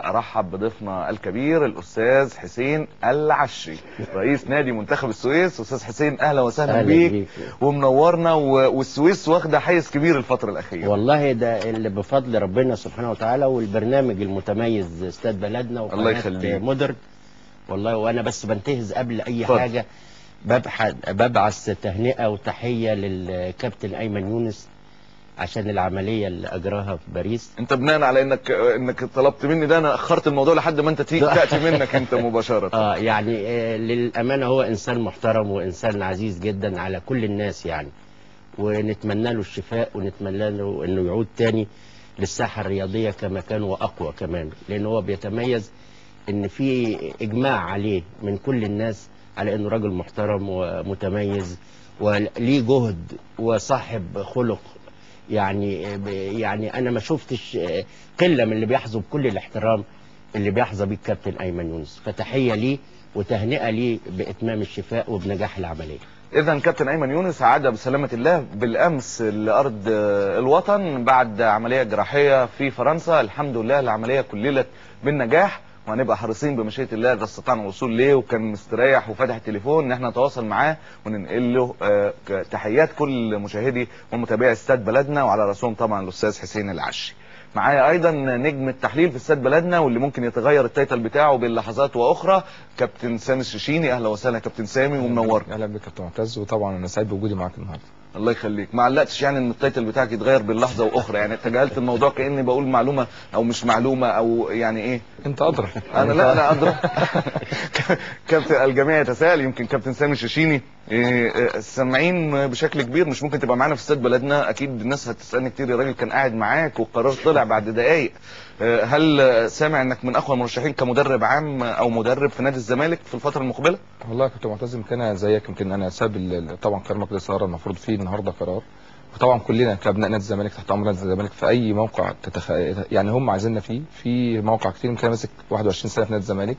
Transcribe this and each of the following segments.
ارحب بضيفنا الكبير الاستاذ حسين العشري رئيس نادي منتخب السويس. استاذ حسين اهلا وسهلا بيك ومنورنا، والسويس واخده حيز كبير الفترة الاخيرة. والله ده اللي بفضل ربنا سبحانه وتعالى والبرنامج المتميز استاد بلدنا وقناة مودرن. والله وانا بس بنتهز قبل اي حاجة ببعث تهنئة وتحية للكابتن ايمن يونس عشان العملية اللي اجراها في باريس. انت بناء على انك طلبت مني ده انا اخرت الموضوع لحد ما انت تاتي منك انت مباشرة. يعني للامانة هو انسان محترم وانسان عزيز جدا على كل الناس يعني، ونتمنى له الشفاء ونتمنى له انه يعود تاني للساحه الرياضية كما كان واقوى كمان، لان هو بيتميز ان في اجماع عليه من كل الناس على انه راجل محترم ومتميز وليه جهد وصاحب خلق. يعني انا ما شفتش قلة من اللي بيحظوا بكل الاحترام اللي بيحظى بيه الكابتن ايمن يونس، فتحيه ليه وتهنئه ليه باتمام الشفاء وبنجاح العملية. اذا كابتن ايمن يونس عاد بسلامه الله بالامس لارض الوطن بعد عملية جراحية في فرنسا، الحمد لله العملية كللت بالنجاح، وهنبقى حريصين بمشيئة الله اذا استطعنا الوصول ليه وكان مستريح وفتح التليفون ان احنا نتواصل معاه وننقل له تحيات كل مشاهدي ومتابعي استاد بلدنا، وعلى راسهم طبعا الاستاذ حسين العشري. معايا ايضا نجم التحليل في استاد بلدنا واللي ممكن يتغير ال title بتاعه بين لحظات واخرى، كابتن سامي الشيشيني. اهلا وسهلا كابتن سامي ومنورنا. اهلا بك كابتن معتز، وطبعا انا سعيد بوجودي معاك النهارده. الله يخليك. ما علقتش يعني ان ال title بتاعك يتغير باللحظة واخرى، يعني تجاهلت الموضوع كاني بقول معلومة او مش معلومة او يعني ايه؟ انت ادرى. انا لا انا ادرى. كابتن الجميع يتساءل، يمكن كابتن سامي الشيشيني سامعين بشكل كبير مش ممكن تبقى معانا في استاد بلدنا، اكيد الناس هتسالني كتير يا راجل كان قاعد معاك والقرار طلع بعد دقايق. هل سامع انك من اقوى المرشحين كمدرب عام او مدرب في نادي الزمالك في الفترة المقبلة؟ والله يا كابتن معتز يمكن انا زيك، يمكن انا ساب طبعا قرار مجلس الادارة المفروض فيه النهارده قرار، وطبعا كلنا كابناء نادي الزمالك تحت امر نادي الزمالك في اي موقع يعني هم عايزيننا فيه، في موقع كتير. يمكن انا ماسك 21 سنة في نادي الزمالك،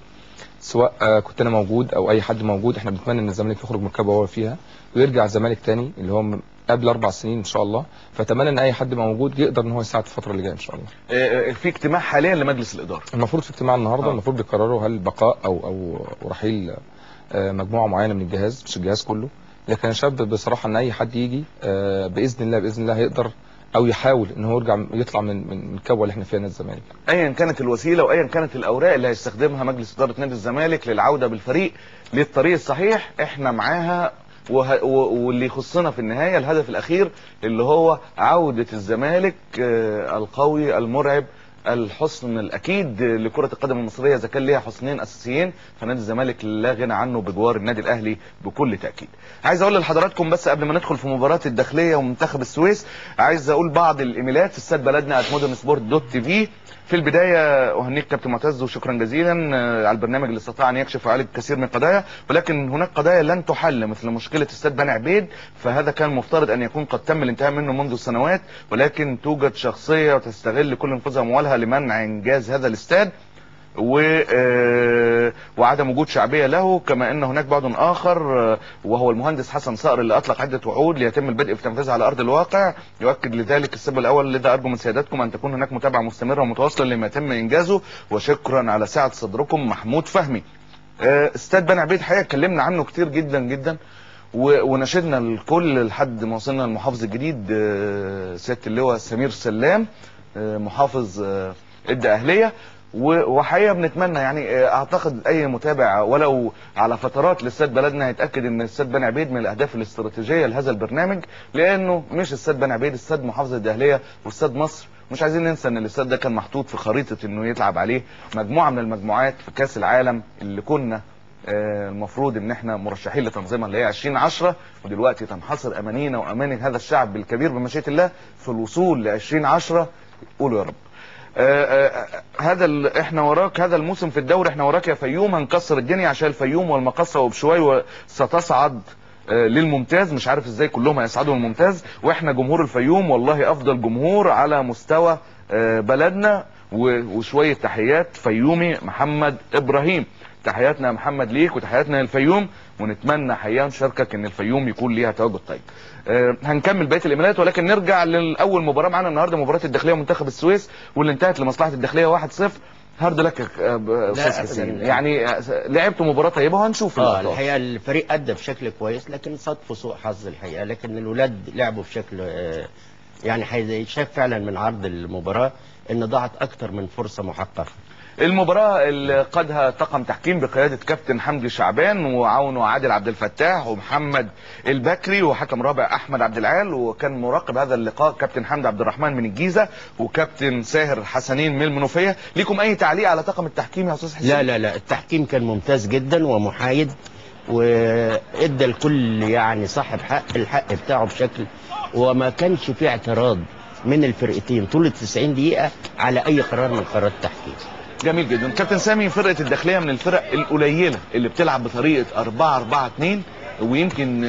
سواء كنت انا موجود او اي حد موجود، احنا بنتمنى ان الزمالك يخرج من الكبوه وهو فيها ويرجع الزمالك تاني اللي هو قبل 4 سنين ان شاء الله. فاتمنى ان اي حد موجود يقدر ان هو يساعد في الفترة اللي جاية ان شاء الله. في اجتماع حاليا لمجلس الادارة، المفروض في اجتماع النهارده. المفروض بيقرروا هل بقاء او رحيل مجموعة معينة من الجهاز، مش الجهاز كله. لكن انا شايف بصراحة ان اي حد يجي باذن الله باذن الله هيقدر او يحاول ان هو يرجع يطلع من الكبوه اللي احنا فيها نادي الزمالك. ايا كانت الوسيلة وايا كانت الاوراق اللي هيستخدمها مجلس ادارة نادي الزمالك للعودة بالفريق للطريق الصحيح احنا معاها، واللي يخصنا في النهاية الهدف الاخير اللي هو عوده الزمالك القوي المرعب الحصن الاكيد لكرة القدم المصرية. اذا كان ليها حصنين اساسيين فنادي الزمالك لا غنى عنه بجوار النادي الاهلي بكل تاكيد. عايز اقول لحضراتكم بس قبل ما ندخل في مباراة الداخلية ومنتخب السويس، عايز اقول بعض الايميلات في استاد بلدنا @modernsport.tv. في البداية اهنيك كابتن معتز وشكرا جزيلا على البرنامج اللي استطاع ان يكشف ويعالج كثير من القضايا، ولكن هناك قضايا لن تحل مثل مشكلة استاد بني عبيد، فهذا كان المفترض ان يكون قد تم الانتهاء منه منذ سنوات، ولكن توجد شخصية وتستغل كل نفوذها واموالها لمنع انجاز هذا الاستاد وعدم وجود شعبية له. كما ان هناك بعض اخر وهو المهندس حسن صقر اللي اطلق عده وعود ليتم البدء في تنفيذها على ارض الواقع، يؤكد لذلك السبب الاول لذا ارجو من سيادتكم ان تكون هناك متابعه مستمرة ومتواصله لما يتم انجازه، وشكرا على سعة صدركم. محمود فهمي. استاد بني عبيد حقيقة اتكلمنا عنه كتير جدا جدا وناشدنا الكل لحد ما وصلنا للمحافظ الجديد سيادة اللواء سمير سلام محافظ الدقهليه، وحقيقة بنتمنى يعني اعتقد اي متابع ولو على فترات لاستاد بلدنا هيتاكد ان استاد بني عبيد من الاهداف الاستراتيجية لهذا البرنامج، لانه مش استاد بني عبيد، استاد محافظة الدقهليه واستاد مصر. مش عايزين ننسى ان الاستاد ده كان محطوط في خريطة انه يتلعب عليه مجموعة من المجموعات في كاس العالم اللي كنا المفروض ان احنا مرشحين لتنظيمها اللي هي 2010، ودلوقتي تنحصر امانينا واماني هذا الشعب الكبير بمشيئة الله في الوصول ل 2010. قولوا يا رب. هذا احنا وراك هذا الموسم في الدوري، احنا وراك يا فيوم، هنكسر الدنيا عشان الفيوم والمقصه وبشوي ستصعد للممتاز. مش عارف ازاي كلهم هيصعدوا للممتاز، واحنا جمهور الفيوم والله افضل جمهور على مستوى بلدنا. وشوية تحيات فيومي محمد ابراهيم، تحياتنا يا محمد ليك وتحياتنا للفيوم، ونتمنى حقيقة نشاركك ان الفيوم يكون ليها تواجد طيب. هنكمل بقية الايميلات، ولكن نرجع للاول مباراة معانا النهارده، مباراة الداخلية ومنتخب السويس واللي انتهت لمصلحة الداخلية 1-0. hard luck استاذ حسين، يعني لعبتوا مباراة طيبة وهنشوف الحقيقة الفريق ادى بشكل كويس، لكن صادفوا سوء حظ الحقيقة، لكن الولاد لعبوا بشكل يعني شاف فعلا من عرض المباراة ان ضاعت اكتر من فرصة محققة. المباراة اللي قادها طاقم تحكيم بقيادة كابتن حمدي شعبان وعاونه عادل عبد الفتاح ومحمد البكري وحكم رابع احمد عبد العال، وكان مراقب هذا اللقاء كابتن حمدي عبد الرحمن من الجيزة وكابتن ساهر حسنين من المنوفية. ليكم اي تعليق على طاقم التحكيم يا استاذ حسين؟ لا لا لا، التحكيم كان ممتاز جدا ومحايد، وادى الكل يعني صاحب حق الحق بتاعه بشكل، وما كانش فيه اعتراض من الفرقتين طول 90 دقيقة على اي قرار من قرارات التحكيم. جميل جدا. كابتن سامي، فرقة الداخلية من الفرق القليلة اللي بتلعب بطريقة 4-4-2، ويمكن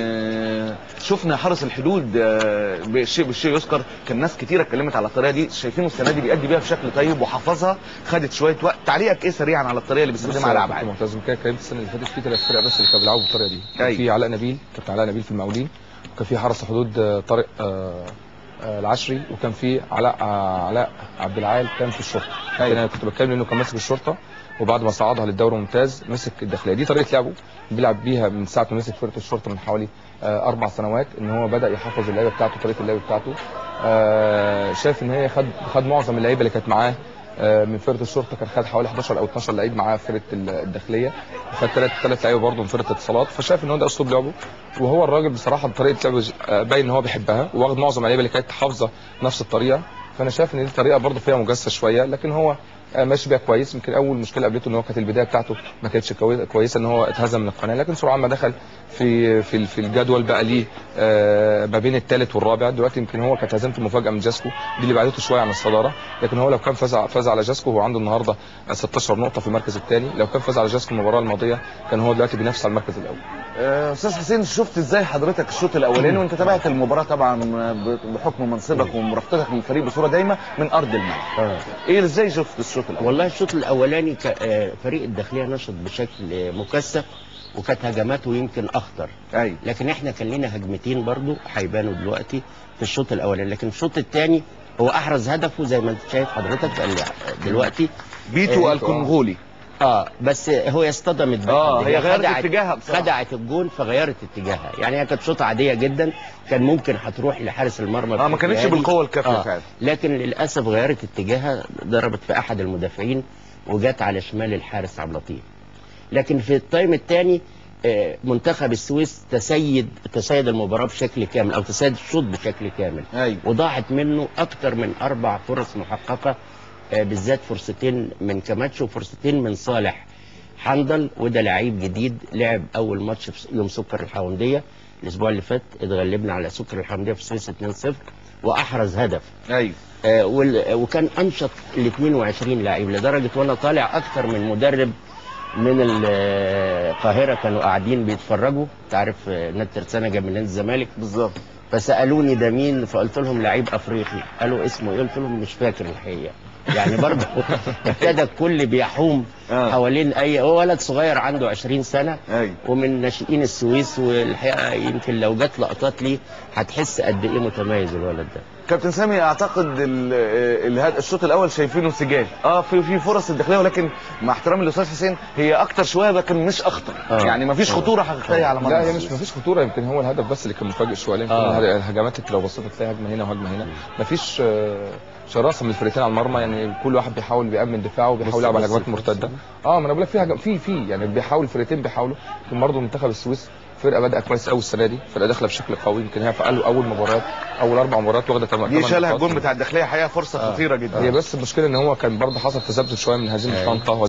شفنا حرس الحدود بالشيء بالشيء يذكر، كان ناس كتيرة اتكلمت على الطريقة دي، شايفينه السنة دي بيأدي بيها بشكل طيب وحفظها، خدت شوية وقت. تعليقك ايه سريعا على الطريقة اللي بيستخدمها على أبعاد؟ معتز، كده اتكلمت السنة اللي فاتت في 3 فرق بس اللي كانوا بيلعبوا بالطريقة دي، كان في علاء نبيل، كابتن علاء نبيل في المقاولين، وكان في حرس الحدود طارق العشري، وكان في علاء عبد العال كان في الشرطة. أيوة. انا كنت بتكلم انه كان ماسك الشرطة، وبعد ما صعدها للدوري الممتاز مسك الداخلية. دي طريقه لعبه بيلعب بيها من ساعة ما مسك فرقه الشرطة من حوالي 4 سنوات، ان هو بدا يحافظ اللعيبة بتاعته، طريقه اللعب بتاعته. شاف ان هي خد معظم اللعيبة اللي كانت معاه من فرقه الشرطة، كان خد حوالي 11 او 12 لعيب معاه في فرقه الداخلية، وخد 3 لعيبة برضه من فرقه اتصالات، فشاف ان هو ده اسلوب لعبه. وهو الراجل بصراحة بطريقة لعبه باين ان هو بيحبها، واخد معظم اللعيبة اللي كانت حافظه نفس الطريقة، فانا شايف ان دي طريقه برضه فيها مجازفة شوية، لكن هو ماشي بيها كويس. يمكن اول مشكلة قابلته ان هو كانت البداية بتاعته ما كانتش كويسة، ان هو اتهزم من القناة، لكن سرعان ما دخل في في في الجدول بقى ليه ما بين الثالث والرابع. دلوقتي يمكن هو كانت هزيمته مفاجاة من جاسكو دي اللي بعدته شوية عن الصدارة، لكن هو لو كان فاز على جاسكو، هو عنده النهارده 16 نقطة في المركز الثاني، لو كان فاز على جاسكو المباراة الماضية كان هو دلوقتي بينافس على المركز الاول. استاذ حسين، شفت ازاي حضرتك الشوط الاولاني وانت تابعت المباراة طبعا بحكم منصبك ومرافقتك للفريق بصورة دايمه من ارض الملعب، ايه ازاي شفت الشوط الاول؟ والله الشوط الاولاني فريق الداخلية نشط بشكل مكثف، وكانت هجماته يمكن اخطر. أيوة. لكن احنا كان لنا هجمتين برضو هيبانوا دلوقتي في الشوط الاولاني، لكن الشوط الثاني هو احرز هدفه زي ما انت شايف حضرتك دلوقتي، بيتو الكونغولي. بس هو اصطدمت هي غيرت اتجاهها بصراحة، خدعت الجون فغيرت اتجاهها، يعني هي كانت شوطه عادية جدا، كان ممكن هتروح لحارس المرمى، ما كانتش بالقوة الكافيه فعلا، لكن للاسف غيرت اتجاهها، ضربت في احد المدافعين وجت على شمال الحارس عبد اللطيف. لكن في ال time الثاني منتخب السويس تسيد المباراة بشكل كامل، او تسيد الشوط بشكل كامل. أيوة. وضاعت منه اكثر من 4 فرص محققة، بالذات فرصتين من كاماتشو وفرصتين من صالح حنظل، وده لعيب جديد لعب اول ماتش في يوم سكر الحونديه الاسبوع اللي فات، اتغلبنا على سكر الحونديه في السويس 2-0 واحرز هدف. ايوه. وكان انشط ال 22 لعيب، لدرجة وانا طالع اكثر من مدرب من القاهرة كانوا قاعدين بيتفرجوا، تعرف نادي ترسانه جنب نادي الزمالك بالظبط، فسالوني ده مين، فقلت لهم لعيب افريقي، قالوا اسمه ايه، قلت لهم مش فاكر الحقيقة. يعني برضه ابتدى الكل بيحوم حوالين اي هو ولد صغير عنده 20 سنة ومن ناشئين السويس، والحقيقة يمكن لو جت لقطات ليه هتحس قد ايه متميز الولد ده. كابتن سامي، اعتقد الشوط الاول شايفينه سجال، في فرص الداخلية، ولكن مع احترامي للاستاذ حسين هي اكتر شوية لكن مش اخطر، يعني مفيش خطورة حقيقية على مرمى. لا هي مش مفيش خطورة، يمكن هو الهدف بس اللي كان مفاجئ شوية، يمكن الهجمات لو بصيت تلاقي هجمة هنا وهجمه هنا، مفيش شراسة من الفرقتين على المرمى، يعني كل واحد بيحاول بيأمن دفاعه وبيحاول يلعب على هجمات مرتدة. ما انا بقول لك في في يعني بيحاول الفرقتين بيحاولوا، لكن برضه منتخب السويس فرقه بدأ كويس قوي السنة دي، فرقه داخله بشكل قوي، يمكن هي في اول مباريات، اول 4 مباريات واخده 8 دي شالها الجون بتاع الداخلية، حقيقة فرصة خطيرة جدا. هي بس المشكلة ان هو كان برضه حصل تذبذب شوية من هزيمة طنطا.